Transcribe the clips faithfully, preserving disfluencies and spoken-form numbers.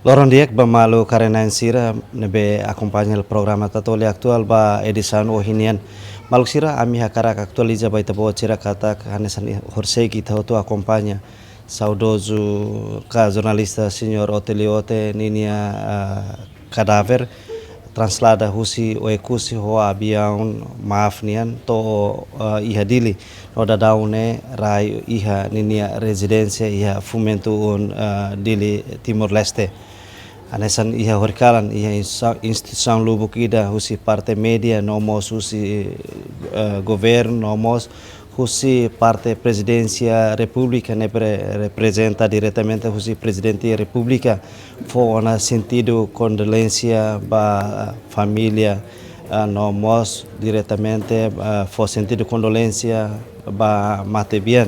Loron di'ak ba maluk karenain sira ne'ebé akompaña programa Tatoli Atuál ba edisaun ohin nian. Maluk sira, ami hakarak atualiza ba ita-boot sira katak hanesan horisehik ita hotu akompaña saudozu ka jornalista señór Ote Liote ninia, ah, kadáver traslada husi Oekusi ho aviaun MAF nian to'o, ah, iha Dili. No daudaun ne'e rai iha ninia rezidénsia iha Fomentu um, ah, Dili, Timor-Leste. Hanesan iha horikalan iha insa-, instituisaun lubuk ida husi parte média, no mós husi, eh, governu, no mós husi parte Prezidénsia Repúblika ne'ebé reprezenta diretamente husi Prezidente Repúblika, fó ona sentidu kondolénsia ba, eh, família, eh, no mós diretamente, eh, fó sentidu kondolénsia ba matebian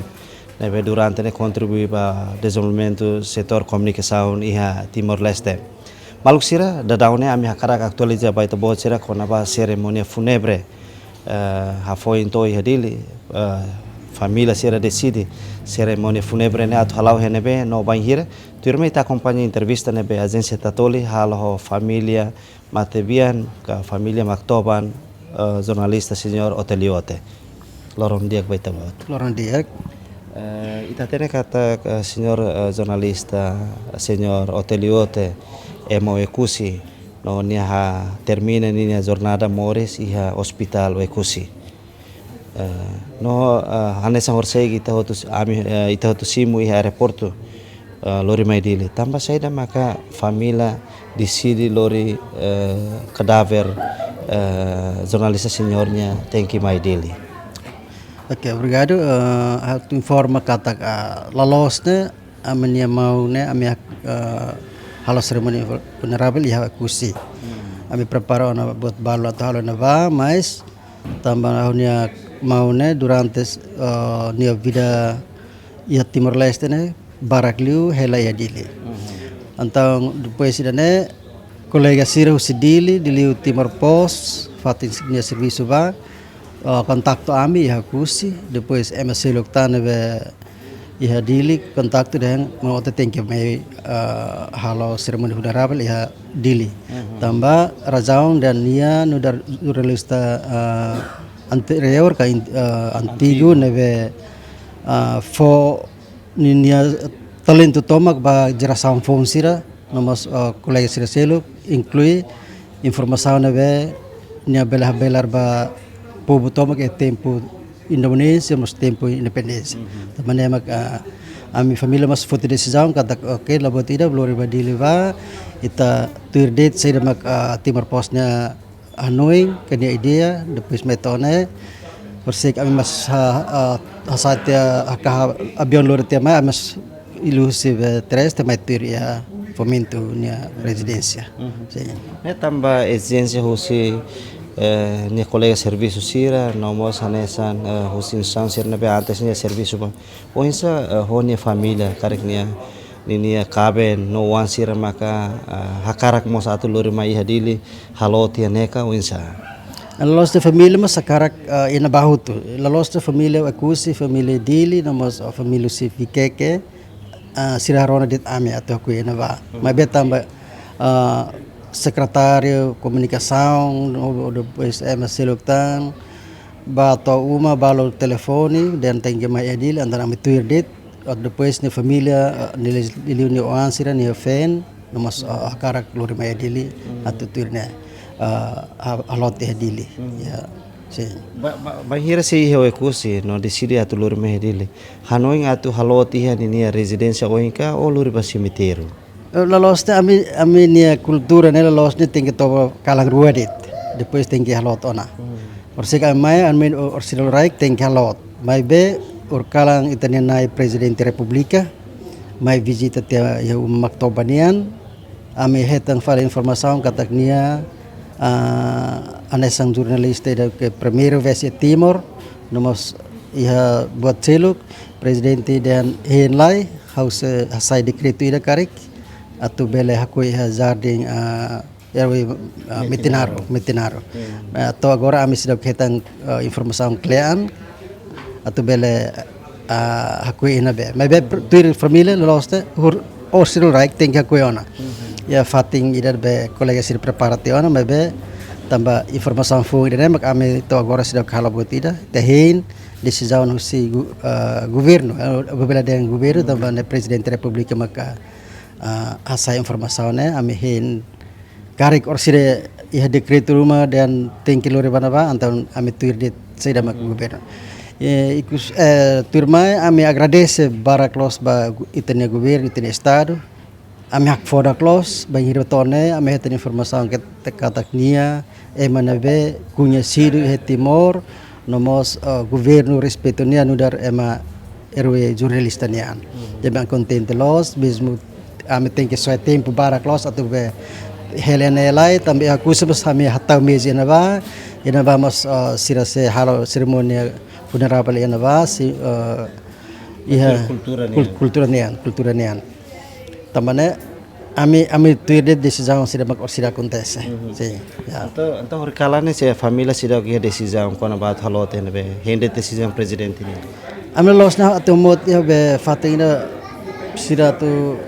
ne'ebé durante ne'e kontribui ba dezenvolvimentu setór komunikasaun iha Timor-Leste. Maluk sira, daudaun ne'e ami hakarak atualiza ba ita-boot sira kona-ba serimónia fúnebre, eh, hafoin to'o iha Dili, eh, família sira deside serimónia fúnebre ne'e atu hala'o iha ne'ebé no bainhira. Tuirmai ita akompaña entrevista ne'ebé ajénsia Tatoli halo ho família matebian ka família Maktoban, eh, jornalista señór Ote Liote. Loron di'ak ba ita-boot. Loron di'ak. Eh, ita hatene katak, eh, señór, eh, jornalista, señór Ote Liote, ema Oekusi, no nia hatermina ninia jornada moris iha Ospitál Oekusi. Eh, no, eh, hanesan horisehik ita hotu s-, ami, eh, ita hotu simu iha aeroportu, eh, lori mai Dili. Tanba saida maka família deside lori, eh, kadáver, eh, jornalista señór nian tenke mai Dili? Oke, obrigadu. Eh, atu informa katak, ah, loloos ne'e, ami-nia maun ne'e, ami, eh, halo serimónia funerável iha Oekusi. Ami prepara ona buat balu atu halo iha ne'ebá, mas tanba ha'u-nia maun ne'e durante, eh, nia vida iha Timor-Leste ne'e barak liu hela iha Dili. Entaun, depois ida-ne'e, kolega sira husi Dili, Dili Timor Post, fatin nia servisu ba, eh, kontaktu ami iha Oekusi, depois ema seluk tan ne'ebé iha Dili kontaktu dehan maun Ote tenke mai, eh, halo serimónia funerável iha Dili. Tanba razaun dehan nia nu'udar jornalista, eh, anteriór ka in-, eh, antigu ne'ebé, eh, fó ninia talentu tomak ba jerasaun foun sira, no mós, eh, kolega sira seluk, inklui informasaun ne'ebé nia bele habelar ba povu tomak iha tempu Indonézia, mós tempu independénsia. Tanba ne'e mak, ah, ami família mós foti desizaun katak, oke, la buat ida, lori ba Dili ba, ita tuir de'it saida mak, ah, Timor Post nia hanoin, ka nia ideia, depois mai to'o ne'e, horisehik ami mós ha, ah, hasa'e tiha, hakarak aviaun lori tiha mai, ami mós ilusi be tres te mai tuir iha Fomentu nia rezidénsia. Sin. Ne'e tanba ezijénsia husi, eh, nia kolega servisu sira, no mós hanesan, eh, husi insan sira ne'ebé antes nia servisu ba. Oinsá, eh, ho nia família, karik nia, ninia kaben, no oan sira maka, eh, hakarak mós atu lori mai iha Dili, halo tiha ne'e ka oinsá? Loloos ne'e família mós hakarak, eh, iha ne'ebá hotu. Loloos ne'e família Oekusi, família Dili, no mós, eh, família husi Vikeke, eh, sira rona de'it ami atu hakoi iha ne'ebá. Maibé tanba, eh, sekretáriu komunikasaun, no, depois ema seluk tan, ba to'o uma, balu telefone, dehan tenke mai iha Dili, entaun ami tuir de'it, depois nia família, eh, nia li-, liuliu nia oan sira, nia feen, no mós, eh, hakarak lori mai iha Dili, atu tuir ne'e, eh, ha-, halo tiha iha Dili. Ya, sin. Ba, ba, bainhira sei iha Oekusi, no deside atu lori mai iha Dili. Hanoin atu halo tiha ninia rezidénsia oin ka, ou lori ba semitériu? Eh, loloos ne'e ami, ami-nia kultura ne'e loloos ne'e tenke toba kalan rua de'it. Depois tenke halo ona. Horisehik ami mai, ami o-, orsida loraik tenke halo. Maibé, horikalan ita-nia na'i Prezidente Repúblika mai vizita tiha iha uma Maktoban nian. Ami hetan fali informasaun katak nia, ah, hanesan jornalista ida ke primeira vez iha Timor, no mós iha buat seluk, Prezidente dehan hein lai, ha'u sei hasai dekretu ida karik, atu bele hakoi iha jardín, ah, Erwin, ah, Metinaro, Metinaro. Metinaro. Ah, to'o agora ami seidauk hetan, ah, informasaun kle'an, atu bele, ah, hakoi iha ne'ebé. Maibé pr-, tuir família, loloos ne'e, hor-, orsida loraik tenke hakoi ona. Mhm. Iha fatin ida be kolega sira prepara tiha ona, maibé tanba informasaun foun ida-ne'e mak ami to'o agora seidauk halo buat ida. Ita hein desizaun husi gu-, eh, governu, eh, bebela dengan governu, tanba ne'e Prezidente Repúblika maka, eh, hasai informasaun ne'e, ami hein karik orsida iha dekretu ruma dehan tenke lori ba ne'ebá, entaun ami tuir de'it saida mak governu. Eh, ikus, eh, tuirmai ami agradese barak loos ba gu-, ita-nia governu, ita-nia estadu. Ami hakfodak loos, bainhira to'o ne'e, ami hetan informasaun katak, katak nia ema ne'ebé koñesidu iha Timor, no mós, eh, governu respeitu nia nu'udar ema erói jornalista nian. Jadi ami kontente loos, mezmu ami tenke soe tempu barak loos atu be hela ne'e lai, tanba iha Oekusi mós ami hatau meza iha ne'ebá, iha ne'ebá mós, eh, sira sei halo serimónia funerável iha ne'ebá, sei, eh, iha Kultura nian. Kul-, kultura nian, kultura nian. Tanba ne'e, ami, ami tuir de'it desizaun sira mak orsida akontese. Sin, ya. Entaun, entaun horikalan ne'e se família seidauk iha desizaun kona-ba atu halo tiha ne'ebé, hein de'it desizaun Prezidente nian. Ami la'ós ona atu mout iha be fatin ida sira atu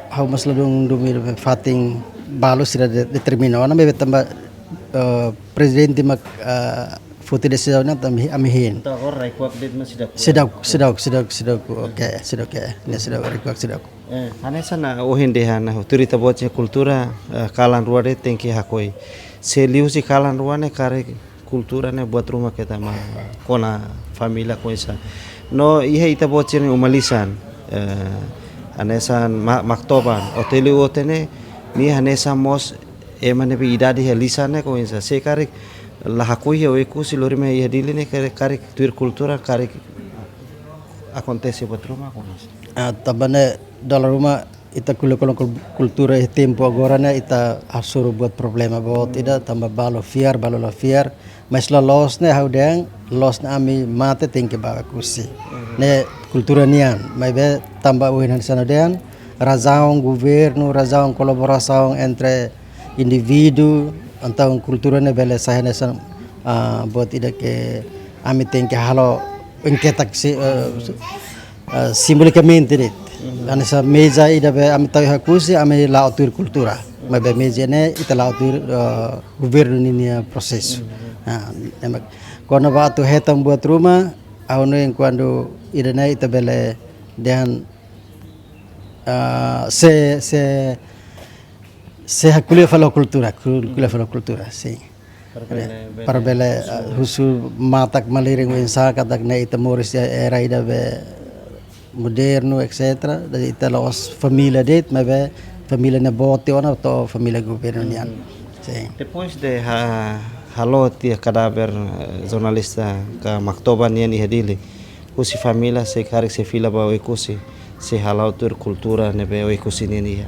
ha'u mós ladún dúvida be fatin balu sira de-, determina ona be tanba, eh, Prezidente mak, eh, foti desizaun ne'e tanba ami hein. Entaun agora rai-kuak de'it mós seidauk. Seidauk, seidauk, seidauk, seidauk, oke, seidauk, oke. Ne'e seidauk rai-kuak seidauk. Eh, hanesan ohin dehan, otorita boot sira kultura, eh, kalan rua de'it tenke hakoi. Se liuhusi kalan rua ne'e karik kultura ne'e buat ruma keta mak kona família koñesa. No iha ita-boot sira-nia uma lisan, eh, hanesan ma-, Maktoban, Otélio Ote ne'e, nia hanesan mós ema ne'ebé idade iha lisan ne'e koñesa. Se karik la hakoi iha Oekusi lori mai iha Dili ne'e karik, karik tuir kultura karik akontese buat ruma koñesa. Ah, tanba ne'e dala ruma ita ko'alia kona-ba kul-, kultura iha tempu agora ne'e ita hasoru buat problema boot ida tanba balu fiar, balu la fiar. Mas la loos ne'e ha'u dehan, loos ne'e ami mate tenke ba Oekusi. Ne'e kultura nian, maibé tanba ohin hanesan ha'u dehan, razaun governu, razaun kolaborasaun entre indivíduu, entaun kultura ne'e bele sai hanesan, ah, buat ida ke ami tenke halo engketak si, eh, eh, simbolikamente de'it. Hanesan meza ida be ami tau iha Oekusi, ami la'o tuir kultura. Maibé meza ne'e ita la'o tuir, eh, governu ninia prosesu. Ah, ne'e mak kona-ba atu hetan buat ruma, ha'u hanoin kuandu ida-ne'e ita bele dehan, ah, se, se, se ko'alia fali ho kultura, kul-, ko'alia fali ho kultura, sin. Para bele, para bele, ah, husu matak malirin oinsá katak ne'e ita moris iha era ida be modernu, et cetera. Jadi ita la'ós família de'it, maibé família ne'e boot tiha ona to'o família governu nian. Sin. Depois de ha-, halo tiha kadáver, eh, jornalista ka Maktoban nian iha Dili, husi família sei karik sei fila ba Oekusi, sei hala'o tuir kultura ne'ebé Oekusi nian iha.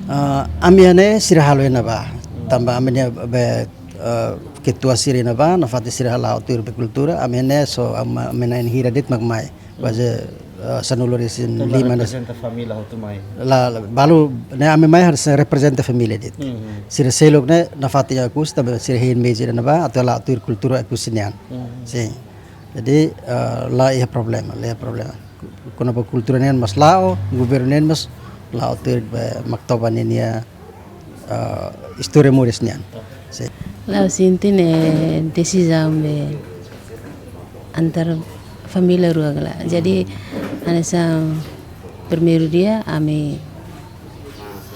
Ah, ami iha ne'e sira halo iha ne'ebá. Tanba ami-nia be, eh, ketua sira iha ne'ebá, nafatin sira hala'o tuir be kultura, ami iha ne'e só ami, ami na'in hira de'it mak mai. Kuaze, eh, sanulu-resin-lima. Entaun la reprezenta família hotu mai. La, la, balu ne'e ami mai harus reprezenta família de'it. Sira seluk ne'e nafatin iha Oekusi, tanba sira hein meza iha ne'ebá, atu hala'o tuir kultura Oekusi nian. Sin. Jadi, eh, la iha problema, la iha problema. Kona-ba kultura nian mós la'o, governu nian mós la'o tuir be Maktoban ninia, eh, istória moris nian. Sin. La'o sente ne'e desizaun be antar família rua kala. Jadi, hanesan primeiru dia ami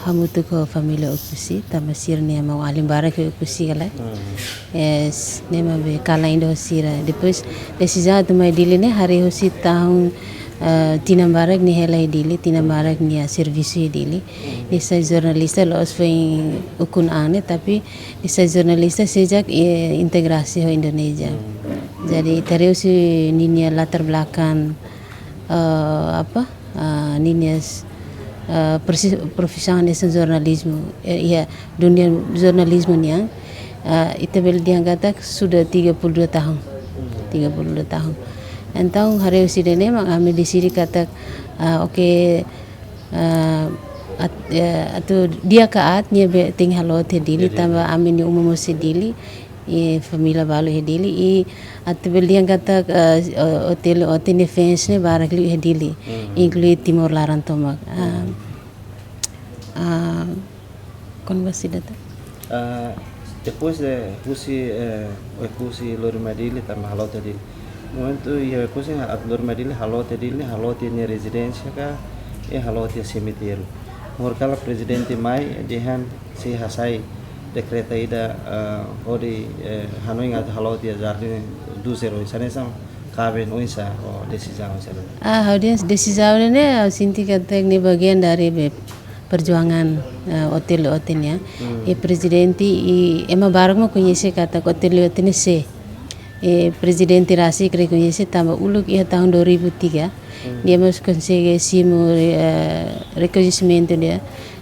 hamutuk ho família Oekusi, tanba sira-nia maun-alin barak iha Oekusi kala. Yes, ne'e mak be kalan ida ho sira. Depois, desizaun atu mai Dili ne'e, haree husi tahun, eh, tinan barak nia hela iha Dili, tinan barak nia servisu iha Dili. Nia sai jornalista, la'ós foin ukun-an ne'e, tapi nia sai jornalista sejak, eh, integrasi ho Indonézia. Jadi, ita haree husi ninia latar belakang, eh, apa, ah, ninia s-, ah, prosi-, profisaun hanesan jornalizmu, eh, iha dunia jornalizmu nian, ah, ita bele dehan katak sudah tiga puluh dua tahun. Tiga puluh dua tahun. Entaun, haree husi ida-ne'e mak ami deside katak, ah, oke, ah, at-, eh, atu di'ak ka aat nia be tenke hala'o tiha Dili, tanba ami-nia uma mós iha Dili, i família balu iha Dili, i atu bele dehan katak, eh, o-, Otélio Ote nia fans ne'e barak liu iha Dili, inklui Timor laran tomak. Ah, ah, Kon ba sida tan? Ah, depois de husi, eh, Oekusi lori mai Dili, tanba halo tiha Dili. Momentu iha Oekusi atu lori mai Dili, halo tiha Dili, halo tiha nia rezidénsia ka, i halo tiha semitériu. Horikalan prezidente mai, dehan sei hasai dekreta ida, eh, hodi, eh, hanoin atu halo tiha Jardín dos Heróis. Hanesan kaben oinsá, ou desizaun oinsá? Ah, ha'u dehan desizaun ne'e, ha'u sente katak ne'e bagian dari be perjuangan, eh, Otélio Oten ya. Hmm. I prezidente i ema barak mak koñese katak Otélio Oten ne'e sé. I prezidente rasik rekoñese tanba uluk iha tahun dua ribu tiga. Hmm. Nia mós konsege simu, eh, rekoñesimentu ida,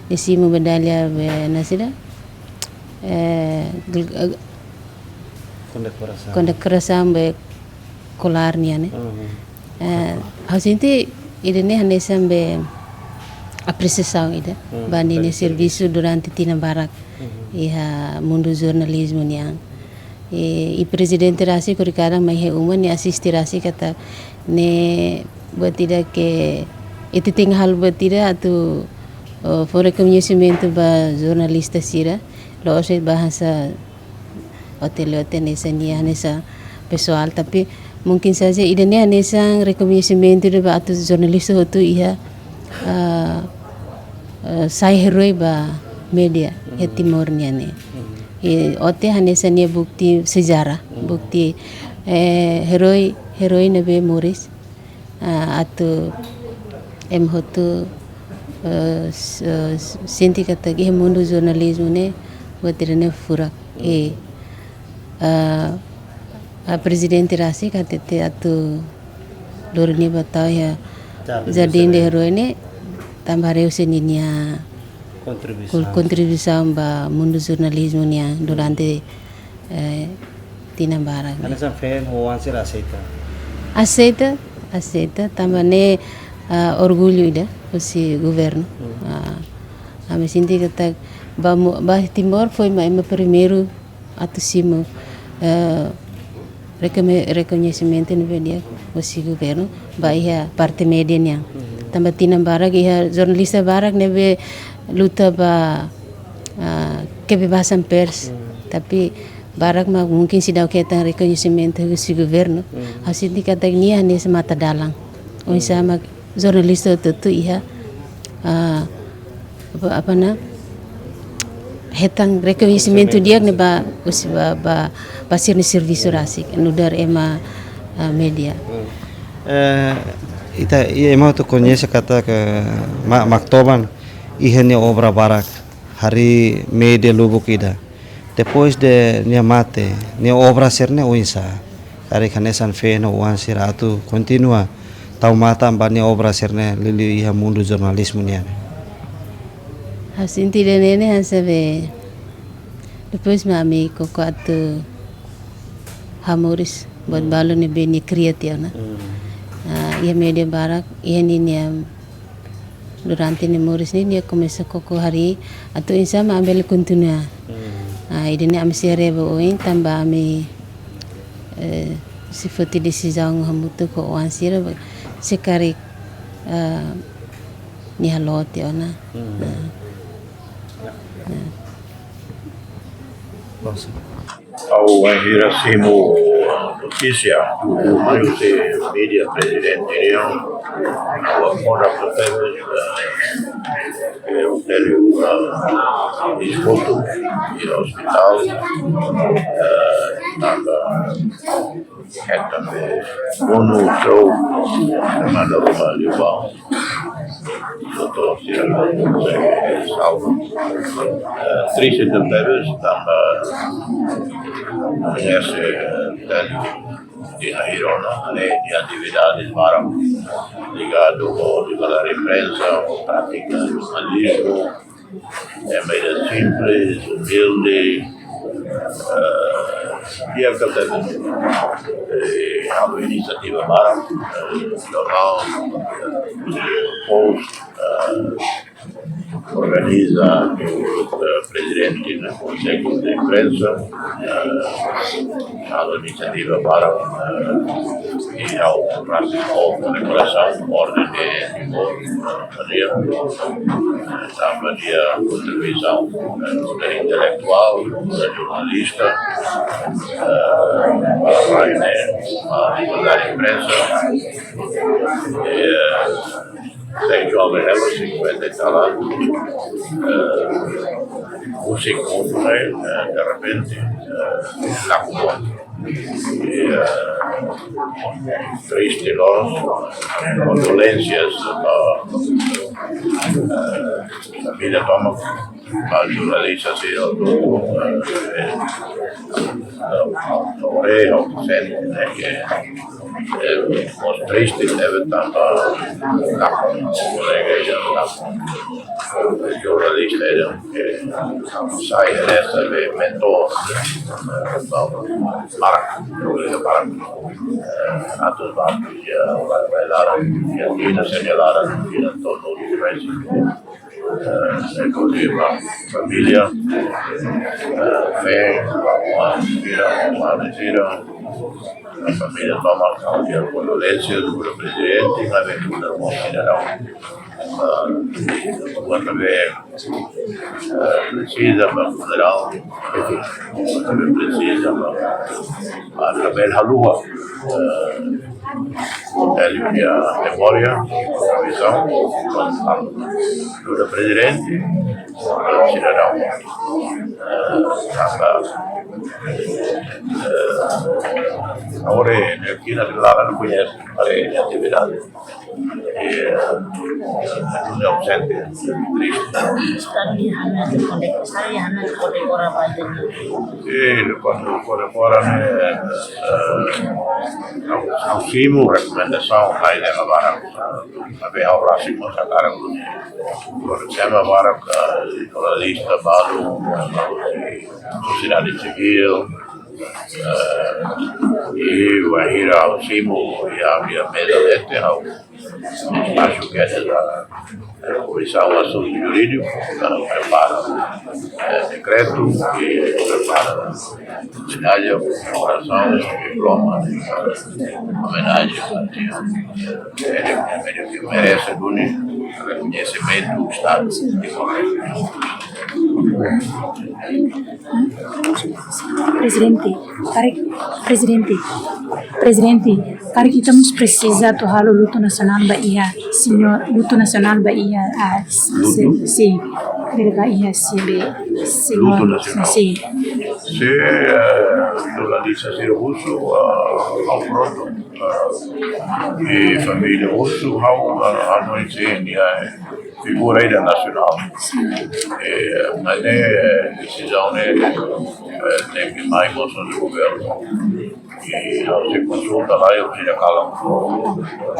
nia simu medalla be nasida, eh, gl-, eh, kondekorasaun. Kondekorasaun be kolar nian ne'e. Mhm. Eh, ha'u sente ida-ne'e hanesan be apresiasaun ida. Hmm, ba ninia servisu durante tinan barak. Mhm. Iha mundu jornalizmu nian. I, i prezidente rasik horikalan mai iha uma, nia asiste rasik katak ne'e buat ida ke ita tenke halo buat ida atu, oh, fó rekoñesimentu ba jornalista sira. La'ós ba hanesan Otélio Oten hanesan nia hanesan pesoál, tapi mungkin saja ida-ne'e hanesan rekoñesimentu ida ba atu jornalista hotu iha, ah, ah, sai herói ba média iha Timor nian ne'e. I Oten hanesan nia bukti sejarah, bukti, eh, herói, herói ne'ebé moris, ah, atu ema hotu, eh, s-, eh, s-, sente katak iha mundu jornalizmu ne'e buat ida ne'e furak. I, eh, ah, prezidente rasik hatete atu lori nia ba tau iha Jardín dos Heróis ne'e tanba haree husi ninia kontribuisaun. Kol-, kontribuisaun ba mundu jornalizmu nian durante, eh, tinan barak ne'e. Hanesan feen ho oan sira aseita? Aseita, aseita, tanba ne'e, ah, orgullu ida husi governu. Hmm. Ah, ami sente katak ba mu-, ba Timor foin mak ema primeiru atu simu, eh, rekome-, rekoñesimentu ne'ebé di'ak husi governu ba iha parte média nian. Mhm. Tanba tinan barak iha jornalista barak ne'ebé luta ba, ah, kebebasan pers. Mhm. Tapi barak mak mungkin seidauk hetan rekoñesimentu husi governu. Mhm. Ha'u sente katak nia hanesan matadalan. Oinsá mak jornalista hotu-hotu iha, ah, apa, apa na, hetan rekoñesimentu di'ak ne'e ba, husi ba, ba, ba sira-nia servisu rasik nu'udar ema, ah, média. Hmm. Eh, ita, i ema hotu koñese katak, eh, Ma-, Mak Toban iha nia obra barak harii média lubuk ida. Depois de nia mate, nia obra sira-ne'e oinsá? Karik hanesan feen ho oan sira atu kontinua tau matan ba nia obra sira-ne'e liuliu iha mundu jornalizmu nian ne'e? Ha'u sente ida-ne'e hanesan be, depois mak ami koko atu hamoris buat balu ne'ebé nia kria tiha ona. Hmm. Ah, iha média barak, iha ninia durante nia moris ne'e, nia komesa koko harii atu oinsá mak ami bele kontinua. Hmm. Ah, ida-ne'e ami sei haree ba oin tanba ami, eh, sei foti desizaun hamutuk ho oan sira ba se karik, eh, nia halo tiha ona. Hmm. Ah. Ah. Ha'u bainhira simu notísia, mai husi média prezidente nian, ha'u konta ba tebes, eh, Otélio, eh, dispostu, iha ospitál, eh, tanba hetan be, eh, bonu, so, manda ruma liubá. Doutór sira, eh, salva. Eh, triste tebes tanba koñese, eh, Otélio iha hirona, ne'e, nia atividade barak ligadu ho, ligadu à imprensa, ho prátika jornalizmu, eh, média simples, umilde, eh, di'ak tebes, eh, halo inisiativa barak, eh, jornál, eh, post, eh, organiza, eh, Prezidente, ne'e, Konsellu de Imprensa, eh, halo inisiativa para, eh, i ha'u partisipa kondekorasaun Orden de Timor, eh, tanba nia kontribuisaun, eh, nu'udar intelektuál, nu'udar jornalista, eh, para mai ne'e, para liberdade de imprensa, eh, sai joven, ela cinquenta e tal anos, eh, um segundo, né, eh, de repente, eh, la kubo. I, eh, triste, loos, kondolénsias ba, eh, família tomak, ba jornalista sira, eh, eh, oreha, sente, ne'e, ke, eh, mós triste, ne'e, tanba, ah, kolega, ah, jornalista, eh, sai, ne'e, mentor, eh, ba, para, para, eh, atu ba, ya, ba, ba, laran, ya, ina, sira laran, ina, todo, eh, inclusive ba família, eh, fé, ba, ba, sira, ba, sira, família tomak, ha'u-nia kondolénsias ba prezidente, i ba generál. Eh, kuandu be, eh, presiza ba funerál, kuandu be presiza ba, ba, ba haluha, eh, Ele, nia memória, vizaun, nu'udar prezidente, sidadaun, eh, tanba, eh, agora, ne'e, kina de lara no koñese, para atividade. Eh, é ausente, triste. Kami hanya kondekora, kami hanya kondekora bajen. Sim, kuandu kondekora ne'e, eh, ha'u, ha'u simu rekomendasaun, ai, de labaran, eh, abe ha'u rasik mós hakarak duni. Problema barak, eh, jornalista balu, sosiedade sivíl, eh, i wainhira ha'u simu, iha, iha meza leten, ha'u acho que é da, eh, Komisaun Asuntu Jurídiku, eh, prepara, eh, dekretu, i prepara omenajen, orasaun, diploma, omenajen, eh, merese duni rekoñesimentu Estadu. Prezidente, karik, prezidente, prezidente, karik ita mós presiza atu halo lutu nasionál ba iha, señór, lutu nasionál ba iha, ah, Lutu? Sim, sim. Ba iha, sim, señór, lutu nasionál. Sim. Se, eh, jornalista sira husu, ah, ha'u prontu, ah, i família husu, ha'u, ah, ha'u no ensini, eh, figura ida nasionál. Eh, mas ne'e, eh, desizaun ne'e, eh, tenke mai mós husi governu. I ha'u sei konsulta lai, ha'u sei kalan ho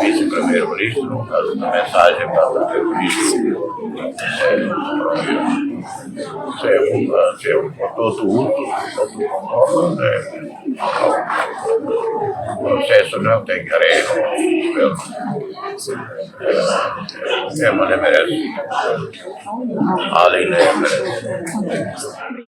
vise-primeiru-ministru, kazu mensajen ba primeiru-ministru. Eh, se, eh, se, hotu-hotu, hotu-hotu konkorda, eh, prosesu ne'e tenke haree ho governu. Eh, ema ne'e merese. Alin ne'e merese.